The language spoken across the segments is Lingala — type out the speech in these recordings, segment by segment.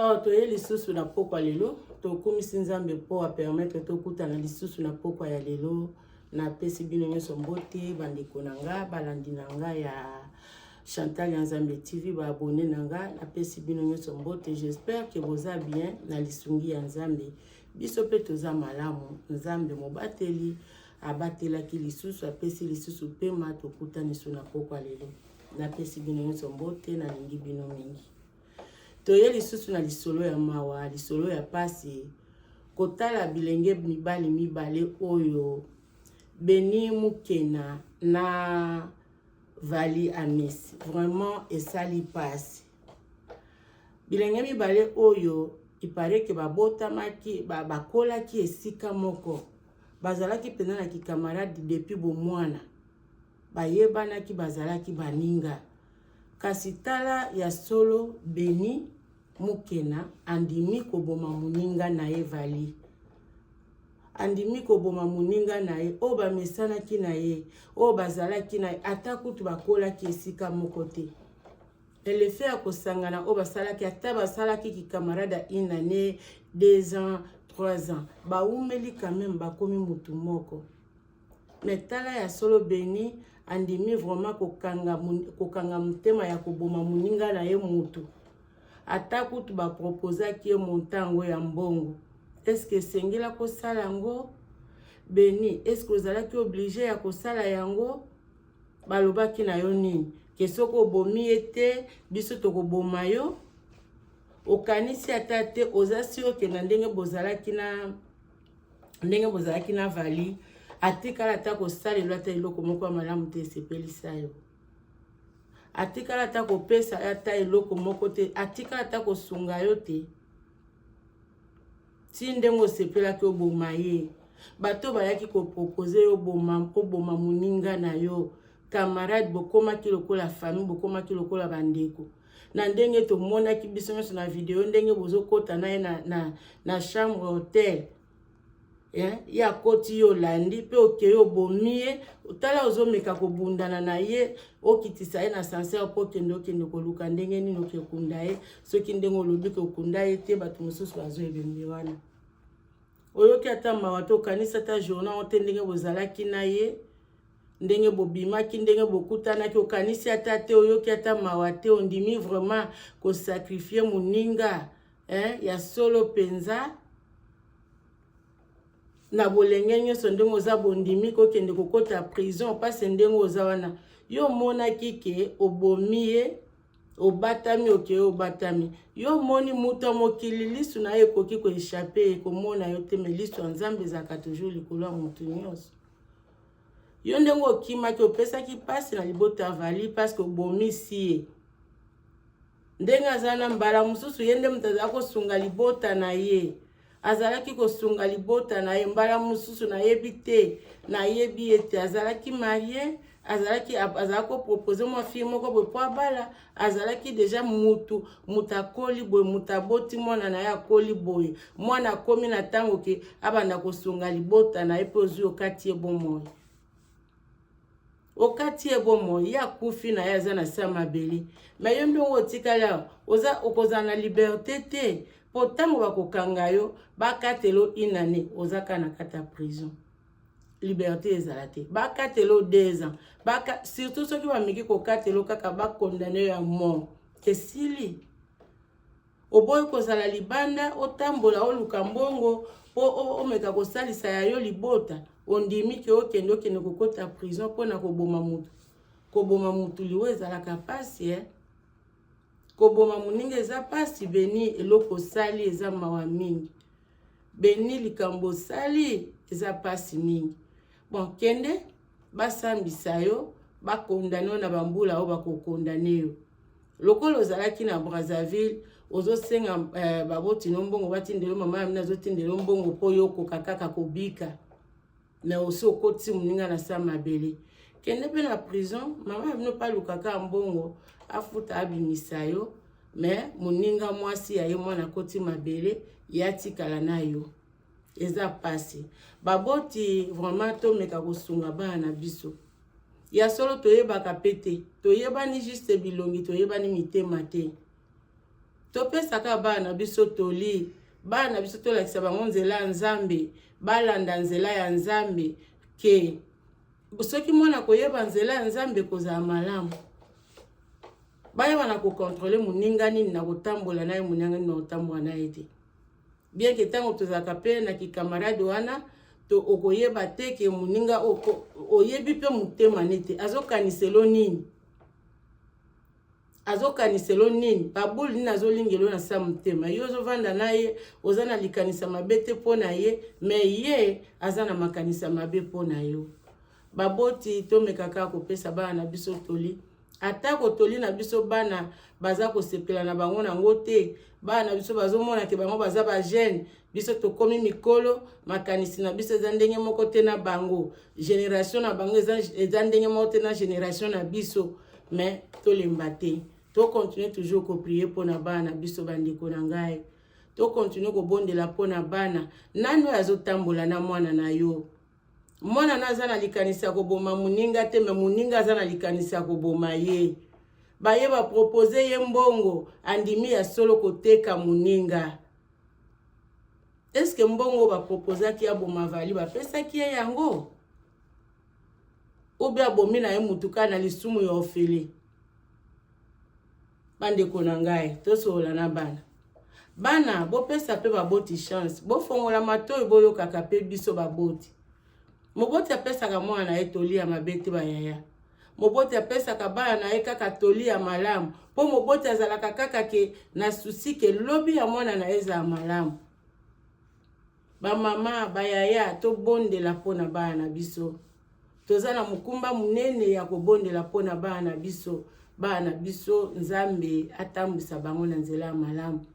Oh, toye lisusu na pokwa lelo, tokumisi Nzambe mpo apermettre tokutana lisusu na pokwa ya lelo. Napesi bino nyonso mbote, bandeko na nga, balandi na nga ya Chantal ya Nzambe TV, ba abonné na nga, napesi bino nyonso mbote. J'espère que boza bien na lisungi ya Nzambe. Biso mpe toza malamu. Nzambe mobateli abatelaki lisusu, apesi lisusu pema, tokutani so na pokwa lelo. Napesi bino nyonso mbote, nalingi bino mingi. Toye lisusu na lisolo ya mawa, lisolo ya pasi, kotala bilenge mibali mibale oyo Beni Mukena na Vali Amisi. Vraiment esali pasi. Bilenge mibale oyo il que babotamaki, bakolaki esika moko. Bazalaki mpenza na kikamarade depuis bomwana. Bayebanaki, bazalaki baninga. Kasi tala ya solo Beni Mukena andimi koboma moninga na ye Vali. Andimi koboma moninga na ye oyo bamesanaki na ye, oyo bazalaki na ye, ata kutu bakolaki esika moko te. Elefe ya kosangana oyo basalaki, ata basalaki kikamarade ya une année, 2 ans, 3 ans, bawumeli quand même, bakomi mutu moko. Mais tala ya solo, Beni andimi vraiment kokanga motema ya koboma moninga na ye mutu, ata kutu baproposaki ye montango ya mbongo. Eske esengela kosala yango, Beni? Eske ozalaki obligé ya kosala yango? Balobaki na yo nini? Ke soki obomi ye te, biso tokoboma yo? Okanisi ata te? Oza si okenda ndenge bozalaki na Vali, atikala ata kosalelwa ata eloko moko ya malamu te esepelisa yo? Atikala ata kopesa ata eloko moko te? Atikala ata kosunga yo te? Ti ndenge osepelaki oboma ye, bato bayaki koproposer yo oboma moninga na yo camarade, bokomaki lokola famille, bokomaki lokola bandeko. Na ndenge tomonaki biso nyonso na video, ndenge bozokɔta na ye na chambre hotel, ye akoti, yo olandi mpe okei, obomi ye. Tala, ozomeka kobundana na ye, okitisa ye na ascenseur mpo okende koluka ndenge nini okekunda ye. Soki ndenge olobi kokunda ye te, bato mosusu bazwa ebembe wana. Oyoki ata mawa te? Okanisi ata journal te, ndenge bozalaki na ye, ndenge bobimaki, ndenge bokutanaki? Okanisi ata te? Oyoki ata mawa te? Ondimi vraiment kosacrifier moninga, eh? Ya solo mpenza, na bolenge nyonso ndenge oza, bondimi kokende kokɔta prison mpasi ndenge oza wana. Yo omonaki ke obomi ye, obatami, okeye, obatami. Yo omoni moto ya mokili, lisu na ye ekoki koéchapper, ekomona yo te, mais lisu ya Nzambe ezalaka toujours likolo ya motu nyonso. Yo ndenge okimaki, opesaki mpasi na libota ya Vali parce que obomisi ye. Ndenge aza na mbala mosusu, ye nde moto azala kosunga libota na ye, azalaki kosunga libota na ye. Mbala mosusu nayebi te, nayebi ete azalaki marié, azalaki koproposer mwa fille moko boye po abala. Azalaki déjà mutu, mutu akoli boye, mutu aboti mwana na ye, akoli boye, mwana akomi na ntango ke abanda kosunga libota na ye. Mpe ozwi, okati ye bomoi, okati ye bomoi. Ye akufi na ye, aza na se ya mabele, mais yo ndongo otikali awa, oza okozala na liberté te, mpo ntango bakokanga yo, bakatela une année, oza kaka na kati ya prison, liberté ezala te. Bakatela yo 2 ans, surtout soki bameki kokatela kaka, bakondamner yo ya mort, esili. Oboyi kozala libanda, otambola, oluka mbongo mpo omeka kosalisa ya yo libota. Ondimi ke okende kokota prison mpona koboma motu. Koboma motu, liwa ezalaka mpasi, eh? Koboma moninga eza mpasi. Beni, eloko osali eza mawa mingi. Beni, likambo osali eza mpasi mingi. Bon, kende basambisa yo, bakondamner yo na bambula oyo bakokondamner yo. Lokola ozalaki na Brazzaville, ozosenga babotino mbongo, batindela yo, mama ya mino azotindela yo mbongo mpo yo okoka kaka kobika, mais osi okotisi moninga na sa mabele. Kende mpe na prison, mama ya bino mpe alukaka mbongo, afuta, abimisa yo, mais moninga mwasi ya ye mwana akoti mabele, ye atikala na yo. Eza pasi. Baboti, vraiment tomeka kosunga bana na biso. Ya solo, toyebaka mpe te, toyebani juste bilongi, toyebani mitema te. Topesaka bana na biso toli, bana na biso tolakisa bango nzela ya Nzambe, balanda nzela ya Nzambe. Ke soki mwana koyeba nzela ya Nzambe, kozala malamu. Bayeba na kocontrôler moninga nini na kotambola na ye, moninga nini na kotambola na ye te. Bien que ntango tozalaka mpe na kicamarade wana, to okoyeba te ke moninga oyebi mpe motema ne te, azokaniselo nini, azokaniselo nini, babule nini azolingelo na sa motema. Yo ozovanda na ye, oza na likanisa mabe te mpo na ye, mais ye aza na makanisa mabe mpo na yo. Baboti, tomeka kaka kopesa bana na biso toli. Atako toli na biso, bana baza kosepela na bango nango te. Bana na biso bazomona ke bango baza bajeunes, biso tokomi mikolo. Makanisi na biso eza ndenge moko te na bango, génération na bango eza ndenge moko te na génération na biso. Mais tolemba te, tocontinue toujours koprier mpona bana na biso. Bandeko na ngai, tocontinue kobondela mpona bana. Nani oyo azotambola na mwana na yo? Mwana na aza na likanisi ya koboma moninga te, mais moninga aza na likanisi ya koboma ye. Baye baproposer ye mbongo, andimi ya solo koteka moninga. Eske mbongo baproposaki aboma Vali, bapesaki ye yango obe abomi na ye mutuka na lisumu ya ofele? Bandeko na ngai, tosolola na bana. Bana, bopesa mpe baboti chance, bofongola matoi, boyokaka mpe biso baboti. Moboti apesaka mwana na ye toli ya mabe te. Bayaya, moboti apesaka bana na ye kaka toli ya malamu, mpo moboti azalaka kaka ke na souci ke lobi ya mwana na ye ezala malamu. Bamama, bayaya, tobondela mpona bana na biso. Toza na mokumba monene ya kobondela mpona bana na biso. Bana na biso, Nzambe atambwisa bango na nzela ya malamu.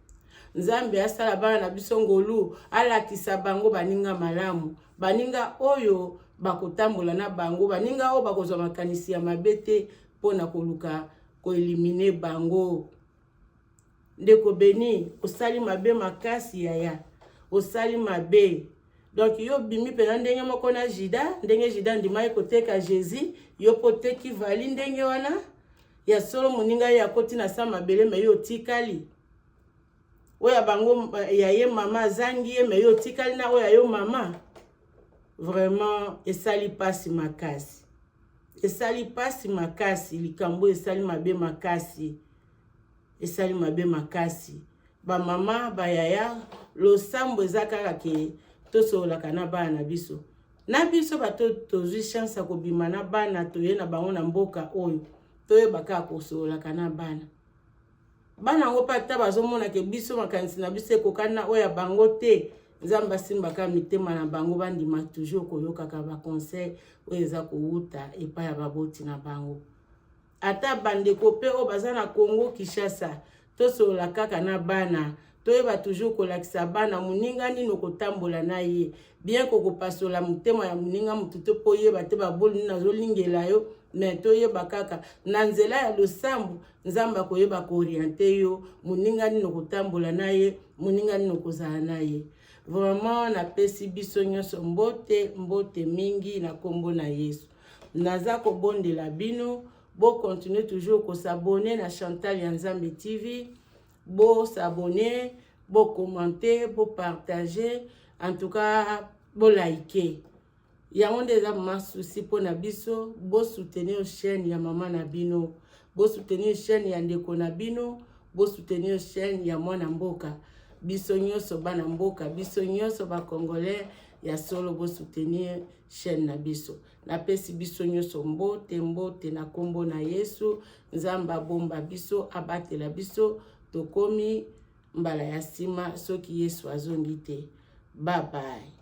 Nzambe asala bana na biso ngolu, alakisa bango baninga malamu, baninga oyo bakotambola na bango, baninga oyo bakozwa makanisi ya mabe te mpona koluka koéliminer bango. Ndeko Beni, osali mabe makasi. Yaya, osali mabe. Donc yo obimi mpenza ndenge moko na Juda. Ndenge Juda andimaki koteka Jésus, yo mpo oteki Vali ndenge wana. Ya solo, moninga ye akoti na sa mabele, mais yo otikali. Oyo ya bango, ya ye mama azangi ye, mais yo otikali na oyo ya yo mama. Vraiment esali mpasi makasi, esali mpasi makasi. Likambo esali mabe makasi, esali mabe makasi. Bamama, bayaya, losambo eza kaka ke tosololaka na bana na biso. Na biso bato tozwi chance ya kobima na bana, toye na bango na mboka oyo, toyeba kaka kosololaka na bana. Bana yango mpe, ata bazomona ke biso makanisi na biso ekokani na oyo ya bango te, Nzambe asimbaka mitema na bango, bandima toujours koyokaka baconseil oyo eza kowuta epai ya baboti na bango. Ata bandeko mpe oyo baza na Congo Kinshasa, tosolola kaka na bana. Toyeba toujours kolakisa bana moninga nini okotambola na ye. Bien kokopasola motema ya moninga motu te, mpo oyeba te baboli nini azolingela yo. Mais toyeba kaka na nzela ya losambo, Nzambe akoyeba koorienter yo moninga nini okotambola na ye, moninga nini okozala na ye. Vraiment napesi biso nyonso mbote, mbote mingi na nkombo na Yesu. Naza kobondela bino, bocontinue toujours kos'abonner na Chantal ya Nzambe TV. Bos'abonner, bocommenter, bopartager, en tout cas boliker. Yango nde eza mama souci mpona biso. Bosoutenir chaîne ya mama na bino, bosoutenir chaîne ya ndeko na bino, bosoutenir chaîne ya mwana mboka. Biso nyonso bana mboka, biso nyonso bacongolais ya solo, bosoutenir chaîne na biso. Napesi biso nyonso mbote, mbote na nkombo na Yesu. Nzambe abomba biso, abatela biso. Tokomi mbala ya nsima soki Yesu azongi te. Bye bye.